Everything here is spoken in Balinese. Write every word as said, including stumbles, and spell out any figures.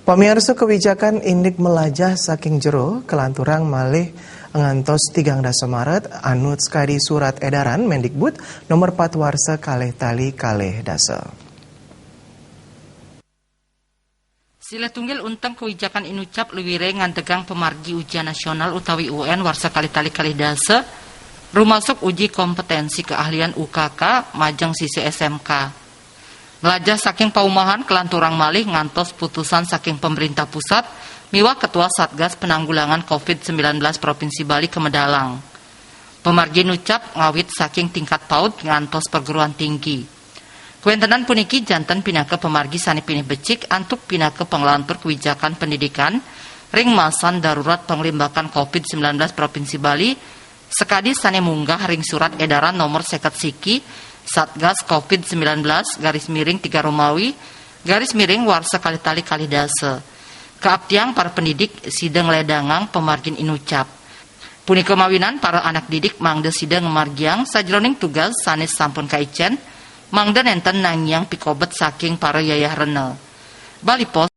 Pamiarsa, kewijakan indik melajah saking jero kalanturang malih ngantos tigang dasa Maret, anut sakadi surat edaran Mendikbud nomor empat warsa kalih tali kalih dasa. Silih tunggil unteng kewijakan inucap luwire ngantegang pamargi ujian nasional utawi U N warsa kalih tali kalih dasa, rumasuk uji kompetensi keahlian U K K majeng sisih S M K. Melajah saking paumahan kalanturang malih ngantos putusan saking pemerintah pusat miwah Ketua Satgas Penanggulangan covid sembilan belas Provinsi Bali kamedalang. Pamargi nucap ngawit saking tingkat paud ngantos perguruan tinggi. Kawentenan puniki janten pinaka pamargi sane pinih becik antuk pinaka panglantur kewijakan pendidikan ring masan darurat panglimbakan covid sembilan belas Provinsi Bali, sakadi sane munggah ring surat edaran nomor seket siki Satgas covid sembilan belas garis miring tiga Romawi garis miring warsa kalih tali kalih dasa. Kaaptiang para pendidik sida ngledangang pamargin inucap. Punika mawinan para anak didik mangda sida ngamargiang sajroning tugas sane sampun kaicen, mangda nenten nangiang pikobet saking para yayah rena. Bali Post.